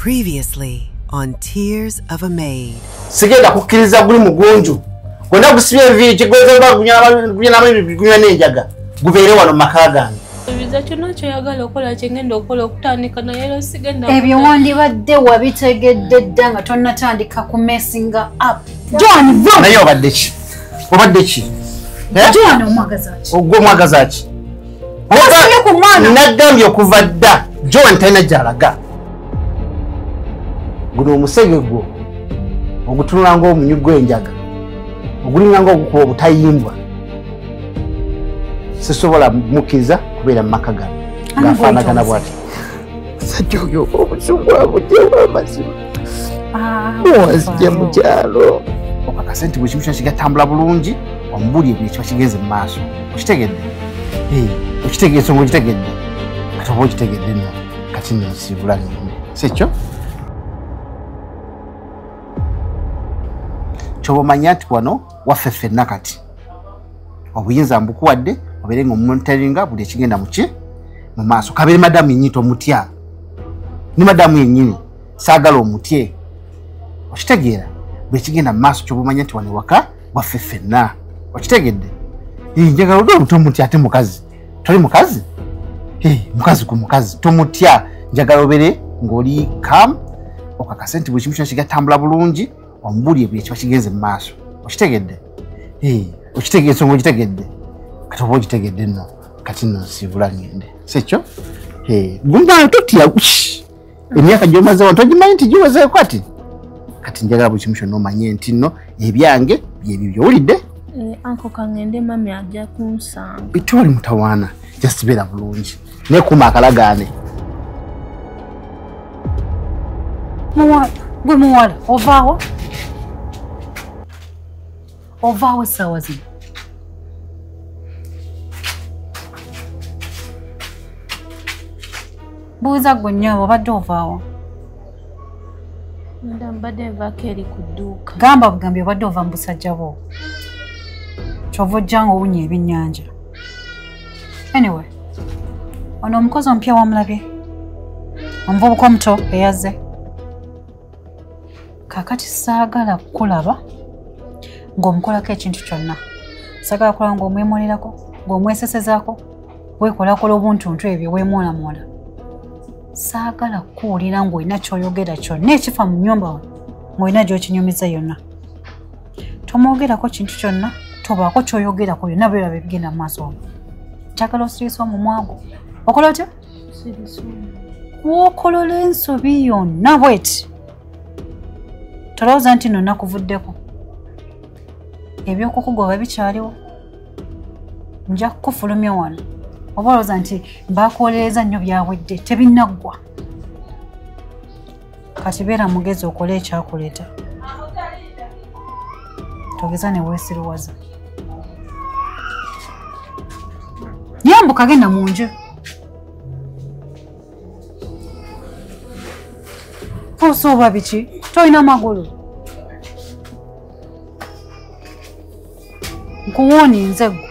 Previously on Tears of a Maid. Sigenda kukkiriza guli mugunju. Gwonna gusibye enviiri kigweza gunywa n'enjaga. Gubeere wano mu maka gange. Biza kyonna ky'oyagala okukola kye ngenda okukola okutandika naye era sigenda. Ebyo wandibadde wabitegedde dda nga tonnatandika ku messinga up. Joan, va! Naye obadde ki? Obadde ki? Joan omwagaza ki? Ogwo omwagaza ki? Osibye ku mwana. Nagambye okuva dda Joan talina gy'alaga. Guno omusege gwo ogutunula ng'omunywi gw'enjaga ogulinga ng'ogukuba obutayimbwa sisobola mukkiriza kubeera mu maka gano ng'afaanagana bw'ati. Musajja oyo obusungu abugyewo amazima wanzija mu kyalo. Okakase nti buli kimu kyonna kigatambula bulungi omubuulire buli kiba kigenze mu maaso. Okitegedde? Okitegedde ensonga ogitegedde? Kati oba ogitegedde nno kati nno nsiibula ngende. Si ekyo? Kyoba omanya nti wano waffe ffenna kati obuyinza mbukuwadde obeere ng'omumonitoringa buli ekigenda muki mu maaso. Kabeere madamu yennyini tomutya, ne madamu yennyini saagala omutye. Okitegeera? Buli ekigenda mu maaso kyoba omanya nti wano ewaka waffe ffenna. Okitegedde? Njagala odde tomutya ate mukazi. Toli mukazi? Mukazi ku mukazi tomutya. Njagala obeere ng'oli calm okakase nti buli kimu kyonna kigatambula bulungi omubuulire buli ekiba kigenze mu maaso. Okitegedde? Okitegedde ensonga ogitegedde? Kati oba ogitegedde nno kati nno nsiibula ngende. Si ekyo? Guma totya. Emyaka gy'omaze wano togimanyi nti giwezeeko ati? Kati njagala buli kimu kyonna omanye nti nno ebyange byebibyo. Owulidde? Anko kangende mami ajja kunsanga. Tewali mutawaana, just beera bulungi naye kuuma akalagaane. Muwala, gwe muwala, ovaawo? Ovaawo essaawa zino? Buuza gwe nnyabo obadde ovaawo? Madam, mbadde nvaako eri ku dduuka. Gamba bugambi obadde ova mu busajja bwo. Ky'ova ojja ng'owunya ebyennyanja. Anyway, ono omukozi omupya wamulabye? Omuvubuka omuto eyazze. Kaakati saagala kukulaba ng'omukolako ekintu kyonna. Saagala kulaba ng'omwemolerako, ng'omwesesezaako, weekolakola obuntuntu ebyo weemwolamwola. Saagala kukuwulira ng'olina ky'oyogera kyonna ekifa mu nnyumba wano ng'olina gy'okinyumiza yonna. Tomwogerako kintu kyonna, tobaako ky'oyogerako byonna biraba ebigenda mu maaso wano. Njagala osiriise omumwa gwo. Okola otya? W'okolola ensobi yonna bw'eti. Tolowooza nti nno nakuvuddeko. Ebyokukugoba bikyaliwo. Nja kukufulumya wano. Oba olowooza nti mbakwolereza nnyo byawedde, tebinnaggwa. Kati beera mugezi okole ekyakuleeta. Togeza ne weesiruwaza. Yambuka genda mu nju. Osooba biki? Tolina magulu. Nkuwooninze ggwe.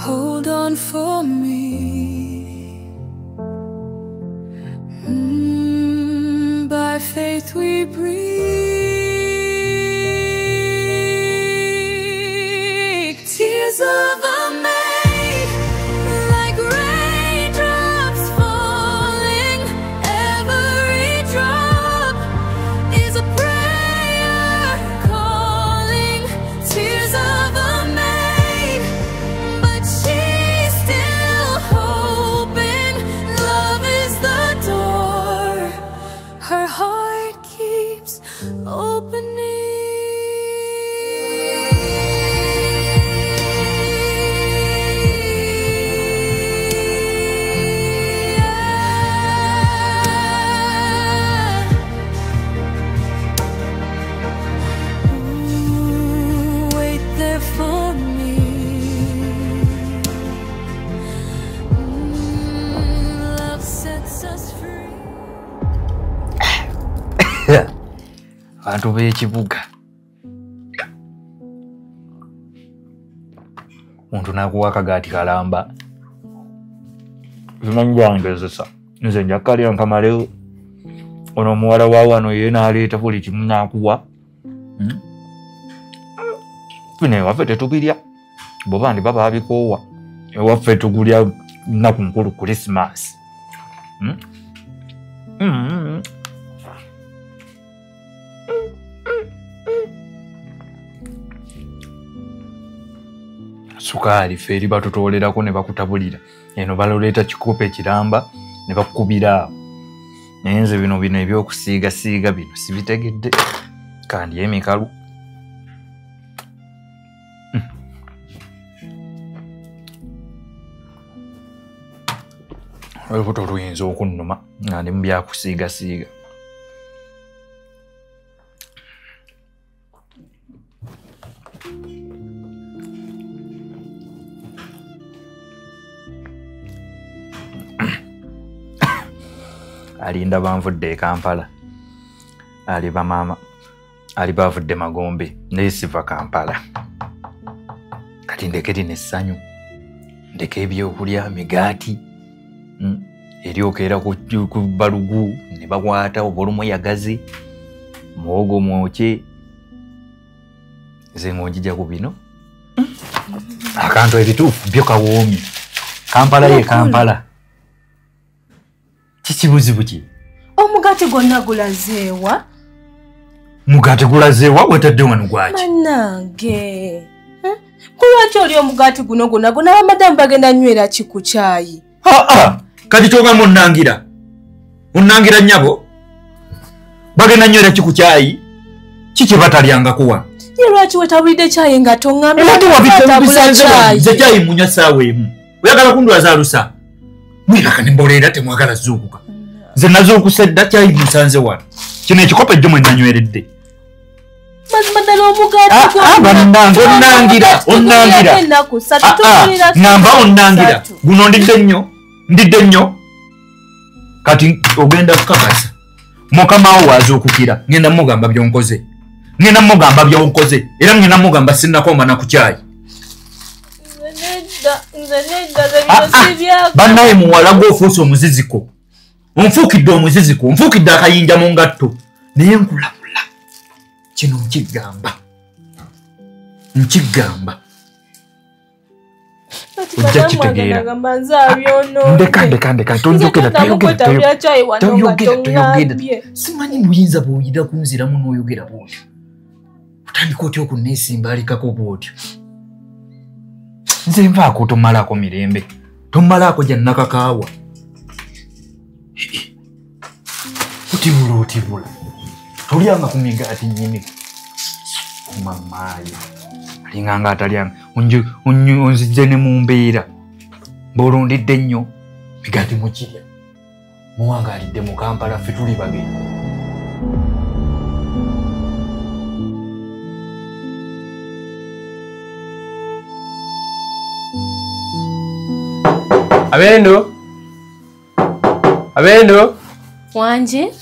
Hold on for me. By faith we breathe. Tears of a maid, like raindrops falling. Every drop is a prayer calling. Tears of a maid, but she's still hoping. Love is the door her heart keeps opening. Wait there for me. Love sets us free. Abantu b'ekibuga. Muntu n'akuwa akagaati kalamba. Simanyi gwangezesa. Nze nja kukalya nkamalewo. Ono omuwala wa wano ye n'aleeta buli kimu n'akuwa. Bino ewaffe tetubirya. Bo bandi baba babikoowa. Ewaffe tugulya nnaku nkulu Christmas. Sukaali ffe eri batutoolerako ne bakutabulira. Eno baloleeta kikopo ekiramba ne bakukubira awo. Naye nze bino ebyokusiigasiiga bino sibitegedde. Kandi emikalu. Olubuto luyinza okunnuma nga ndi mu byakusiigasiiga. Alinda banvudde e Kampala. Aliba maama. Aliba avudde Magombe. Naye siva Kampala. Kati ndeke lino essanyu. Ndeke ebyokulya, migaati. Eri okeera ku balugu ne bakwata oba olumu yagazi. Muwogo mwokye. Nze ng'onjija ku bino. Akantu ebituufu byo kawoomye. Kampala ye Kampala. Kikibuzibu ki? Omugaati gwonna gulazeewa? Mugaati gulazeewa wetadde wano gwaki? Bannange. Kulwaki oli omugaati guno gwonna gwonna bamadamu bagenda nywera ki ku kyayi? Aa! Kati kyogamba onnangira. Onnangira nnyabo. Bagenda nywera ki ku kyayi? Ki kye batalyangako wano? Ye lwaki wetabulidde kyayi nga toŋŋambye? Era tewabisanze wano. Nze kyayi munywa ssaawa emu. Oyagala kundwaza alusa? Mwebaka ne mboleera temwagala zuukuka. Nze nazuukuse dda kyayi musanze wano. Kino ekikopo ejjo mwe nanyweredde. Mazima ddala omugaati Bannange onnangira, onnangira. Ŋŋamba onnangira. Guno ndidde nnyo, ndidde nnyo. Kati ogenda kukakasa. Mukama wo waazuukukira. Ŋŋenda mugamba by'onkoze. Ŋŋenda mugamba by'onkoze. Era ŋŋenda mugamba sinnakoma na ku kyayi. Bannaye muwala gw'ofuuse omuziziko. Onfuukidde omuziziko, onfuukidde akayinja mu ngatto. Naye nkulabula. Kino nkigamba. Nkigamba. Ojja kitegeera. Ndeka ndeka ndeka tonjogera toyogera toyogera toyogera. Simanyi buyinza bw'oyida kunziramu n'oyogera bw'otyo. Otandika otya okunneesimba alikako bw'otyo. Nze nvaako tomalaako mirembe. Tomalaako gya nnakakaawa. Otibula otibula. Tolyanga ku migaati nnyini. Mamaayo. Alinganga atalyanga. Onzijje ne mu mbeera. Mbolondidde nnyo. Migaati mukirya. Muwangaalidde mu Kampala ffe tuli bagenyi. Abendo. Abendo. Wanje.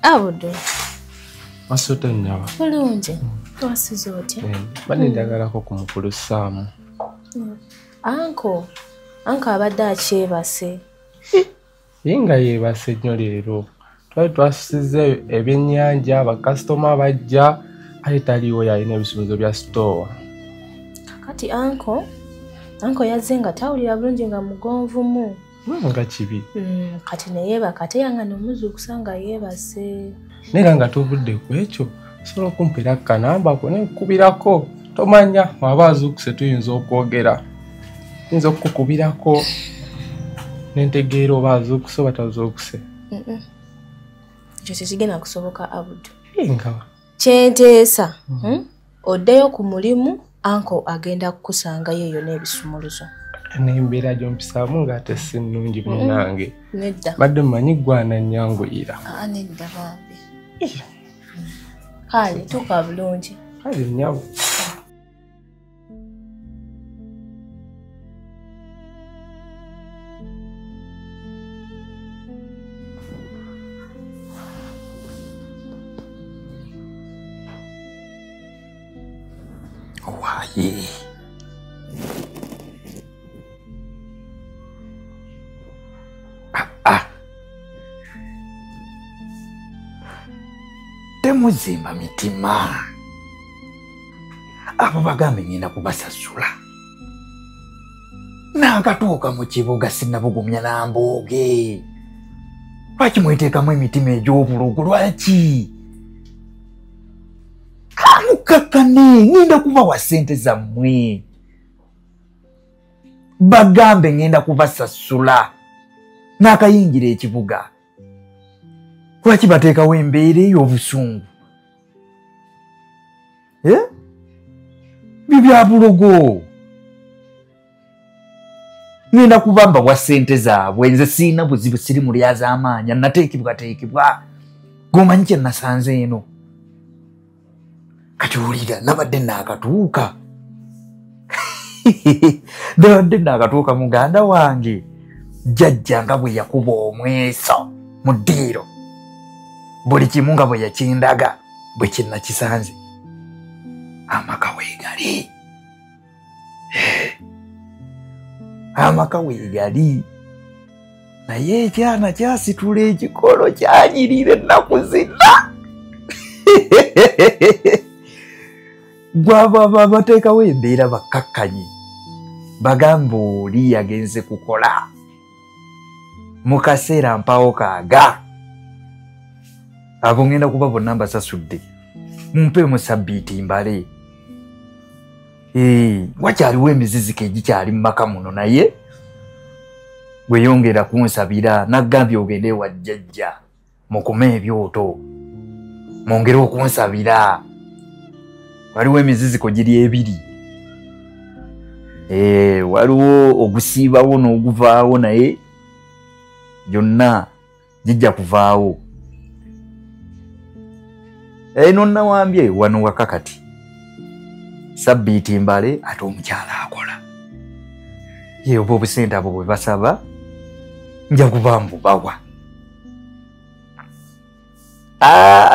Abudu. Wasuta nnyawa. Bulungi. Wasuze otya? Bane njagalako ku mukulu Saamu. Anko. Anko abadde akyebase. Ye nga yeebase nnyo leero. Twali twasusiza ebyennyanja, bakasitoma bajja, ate taliiwo yalina ebisumuluzo bya sitoowa. Kakati anko. Anko yazze nga tawulira bulungi nga mugonvumu. Nga kibi. Kati ne yeebaka ate yangana omuzuukusa nga yeebase. Naye era nga tuvudde ku ekyo, osobola okumpeera kanamba ko ne nkukubirako. Tomanya waba azuukuse tuyinza okwogera. Nyinza okukukubirako ne ntegeera oba azuukuse oba tazuukuse. Ekyo tekigenda kusoboka Abudu. Nga. Kyenteesa. Oddeyo ku mulimu. Anko agenda kukusangayo eyo n'ebisumuluzo. N'embeera gy'ompisaamu ng'ate si nnungi munnange. Nedda. Badde mmanyi ggwana nnyanguyira. Nedda bambi. Kale tuuka bulungi. Kale nnyabo. Aye. Temuzimba mitima. Abo bagambe ngenda kubasasula. Naakatuuka mu kibuga sinnabugumya na mbooge. Lwaki mweteekamu emitima egy'obulugu? Lwaki? Kamukakkane, ngenda kubawa ssente zammwe. Bagambe ngenda kubasasula. Naakayingira ekibuga. Lwaki bateekawo embeera ey'obusungu? Bibya bulogo. Ngenda kubamba wa ssente zaabwe. Nze sirina buzibu, siri mu lyazaamaanya, nateekebwateekebwa. Gw'omanyi kye nasanze eno. Kati wulira, nabadde naakatuuka. Nabadde naakatuuka muganda wange. Jjajja nga bwe yakuba omweso mu ddiiro. Buli kimu nga bwe yakindaga bwe kinnakisanze. Amaka weegali. Amaka weegali. Naye ekyana kyasitula ekikolo kyanyirira ennaku zina. Gwaba bateekawo embeera bakkakkanye. Bagamba oli yagenze kukola. Mu kaseera mpawo kaaga. Abo ngenda kuba bonna mbasasudde. Mumpeemu sabbiiti mbale. Wakyaliwo emiziziko egikyali mu maka muno naye bweyongera kunsabira nagambye ogende ewa jjajja mukume ebyoto mwongere okunsabira. Waliwo emiziziko giri ebiri. Waliwo ogusiibawo n'oguvaawo naye gyonna gijja kuvaawo. Eno nnawambye wano waka kati. Sabbiiti mbale ate omukyala akola. Ye oba obusente abo bwe basaba nja kuba mbubawa.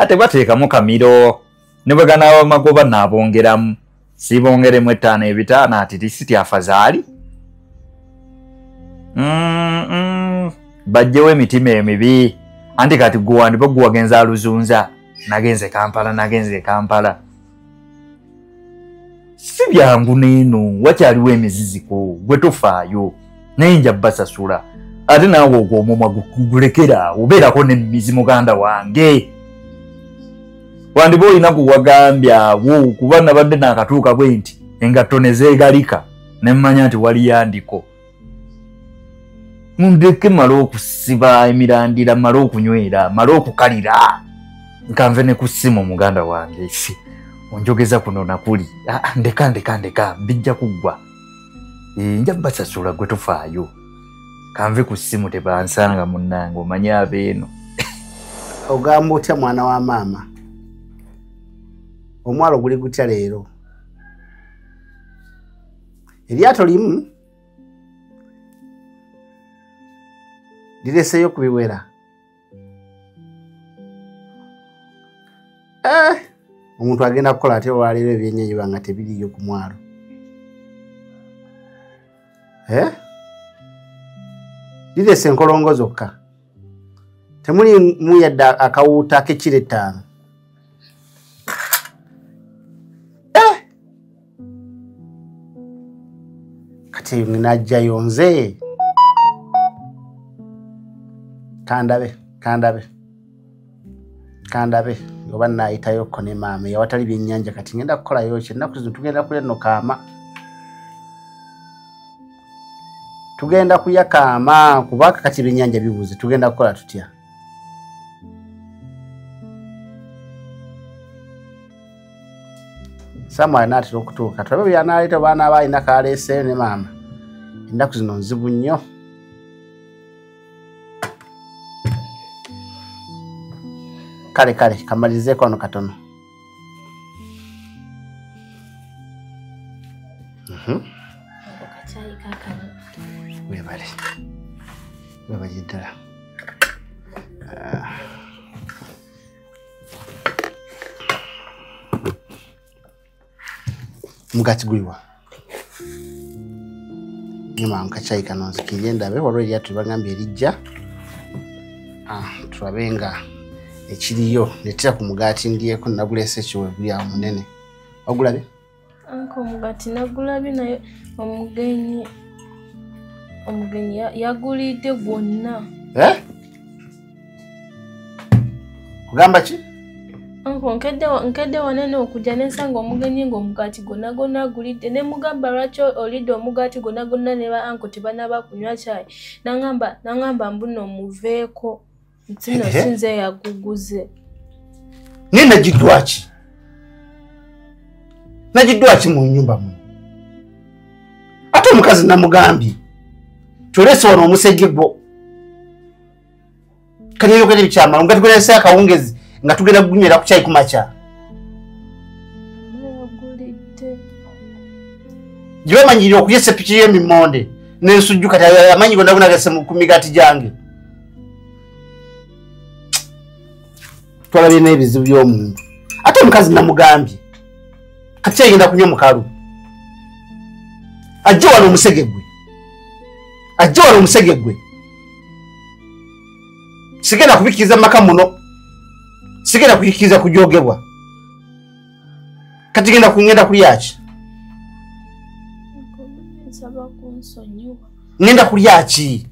Tebateekamu kamiro. Ne bwe ganaaba magoba naabongeramu. Sibongeremu 5 5 ati risiti afazaali. Bajjewo emitima emibi. Anti kati gwe wandiba gwe wagenze aluzunza. Nagenze Kampala, nagenze Kampala. Si byangu n'eno, wakyaliwo emiziziko, gwe tofaayo. Naye nja basasula. Ate naawe ogwo omumwa gulekera, obeerako n'emizi muganda wange. Wandiba olina gwe wagambye awo, kuba nabadde naakatuuka bwe nti, engatto ne zeegalika, ne mmanya nti waliyo andiko. Mundeke mmale okusiba emirandira, mmale okunywera, mmale okukalira. Nkanve ne ku ssimu muganda wange. Onjogeza kuno nakuli. Ndeka ndeka ndeka, bijja kuggwa. Nja basasula gwe tofaayo. Kanve ku ssimu tebansanga munnange, omanye abeeno. Ogamba otya mwana wa maama? Omwalo guli gutya leero? Eryato limu lireseeyo kubiwera. Omuntu agenda kukola atya olwaleero ebyennyanja biba nga tebiriiyo ku mwalo? Lirese enkolongo zokka. Temulimu yadde akawuuta ak'ekiro 5. Kati najjayo nze. Kandabe, kandabe. Kandabe. Oba naayitayokko ne maama awatali byennyanja kati ngenda kukolayo ki? Ennaku zino tugenda kulya nno kaama. Tugenda kulya kaama kubanga kati ebyennyanja bibuze, tugenda kukola tutya? Samuel anaatera okutuuka, tulabe by'anaaleeta oba anaaba alina k'aleeseeyo ne maama. Ennaku zino nzibu nnyo. Kale kale, kamalizeeko wano katono. Webale. Webale ddala. Omugaati guliwa? Nyuma nkakyayi kano nzikirye ndabe waliwo eryato bagambye erijja. Tulabe nga ekiriyo netera ku mugaati ndyeko naguleese ekiwe guli awo munene. Ogulabye? Anko omugaati nagulabye naye omugenyi yagulidde gwonna. Kugamba ki? Anko nkedde wanene okujja nensanga omugenyi ng'omugaati gwonna gwonna agulidde ne mugamba lwaki olidde omugaati gwonna gwonna ne ba anko tebannaba kunywa caayi. Nangamba mbu nno muveeko nti nno si nze yaguguze. Naye nagiddwa ki? Nagiddwa ki mu nnyumba muno? Ate omukazi namugambye tuleese wano omusege gwo. Kati eyogera ebikyamala nga tugenda akawungezi nga tugenda kugunywera ku caayi ku makya. Gye bamanyirira okulya essepiki y'emimmonde n'ensujju kati amanyi gonna gonna gase ku migaati gyange. Twalabye n'ebizibu by'omuntu. Ate omukazi namugambye kati kyagenda kunywa mukalu. Ajje wano omusege gwe. Ajje wano omusege gwe. Sigenda kubikkiriza maka muno. Sigenda kubikkiriza kujogebwa. Kati ngenda kulya ki? Ngenda kulya ki?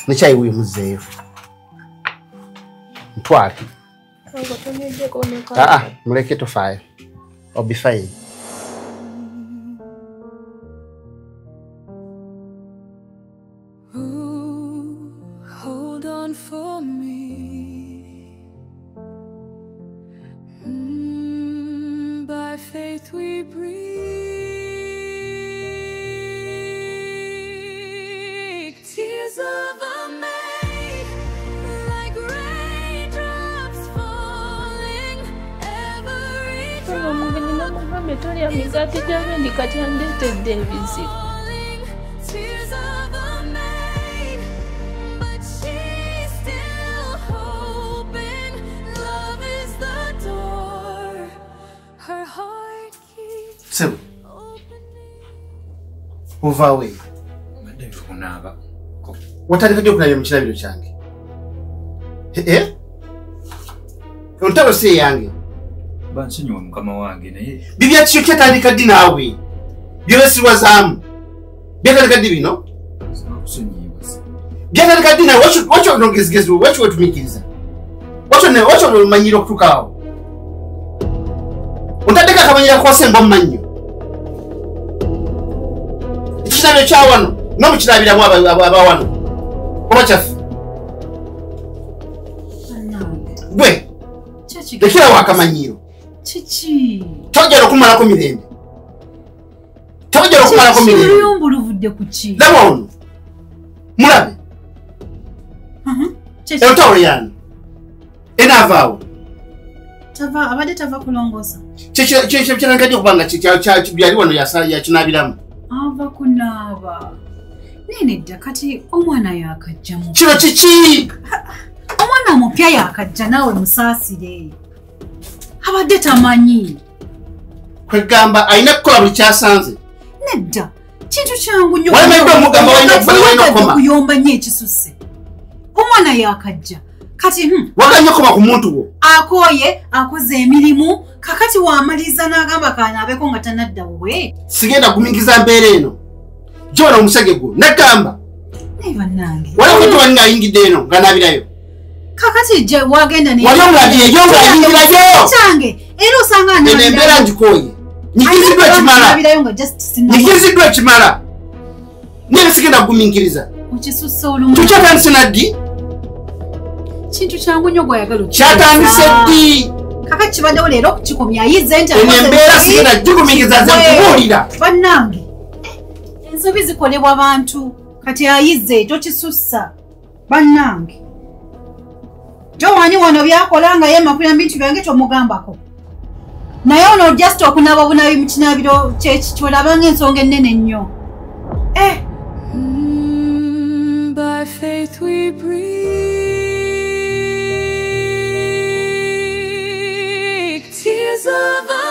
Nekyayi wuyo muzzeeyo. Ntwale. Muleke tofaayo. I'll be fine. Hold on for me. By faith we breathe. Tears of a maid, like raindrops falling. Every drop is falling. Tears of a maid, but she's still hoping. Love is the door her heart keeps opening. Ovaawe. Watandika ddi okunabira mu kirabiro kyange? Ontalo si eyange. Bansonyiwe mukama wange naye. Bibya kikyo kyatandika ddi naawe? Byebesirwazaamu. Byatandika ddi bino? Byatandika ddi naawe? Waki onogezigezi waki wetumiikiriza? Waki omanyira okutuuka awo? Ontaddeko akamanyira kwasemba mu mannyo. Ekirabiro kya wano n'omukirabiramu aba wano. Oba kyaffe. Gwe lekerawo akamanyiiro. Kiki? Tojja okumalako mirembe. Tojja okumalako mirembe. Oluyombo luvudde ku ki? Laba ono. Mulabe. Entawulo yange enaavaawo. Abadde tava kulongoosa. Kyekirabika ddi okuba nga byali wano yakinaabiramu? Ava kunaaba. Nedda kati omwana yakajja mu. Kino kiki? Omwana mupya yakajja naawe musaasire. Abadde tamanyi. Kwegamba alina kukola buli kyasanze. Nedda kintu kyangu nnyo. Walemeddwa omugamba walina okukoma. Kuyomba nnyo ekisusse. Omwana yakajja. Kati waganye okukoma ku muntu wo. Akooye akoze emirimu kakati wamaliriza n'agamba kanaabeko nga tanadda wuwe. Sigenda kumingiza mbeera eno. Jona omusege gwo nagamba. Naye bannange. Waliwo kutuwa ng'ayingidde eno nga naabirayo. Kakati je wagenda ne wali omulabye yo ng'ayingirayo. Kyange era osanga eno embeera ngikooye. Nyikiziddwa ekimala. Nyikiziddwa ekimala. Naye sigenda kugumiikiriza. Okisusse olumu. Tukyatandise na ddi? Kintu kyangu nnyo gw'oyagala. Kyatandise ddi? Kakati kibaddewo leero okukikomya ayize nti eno embeera sigenda gigumiikiriza nze nkubuulira. Bannange. Ensobi zikolebwa bantu kati ayize tokisussa bannange. Jowani wano byakola nga yeemakulira bintu byange tomugambako. Naye ono just okunaaba obunabi mu kinaabiro kyolaba ng'ensonga ennene ennyo. By faith we breathe. Tears of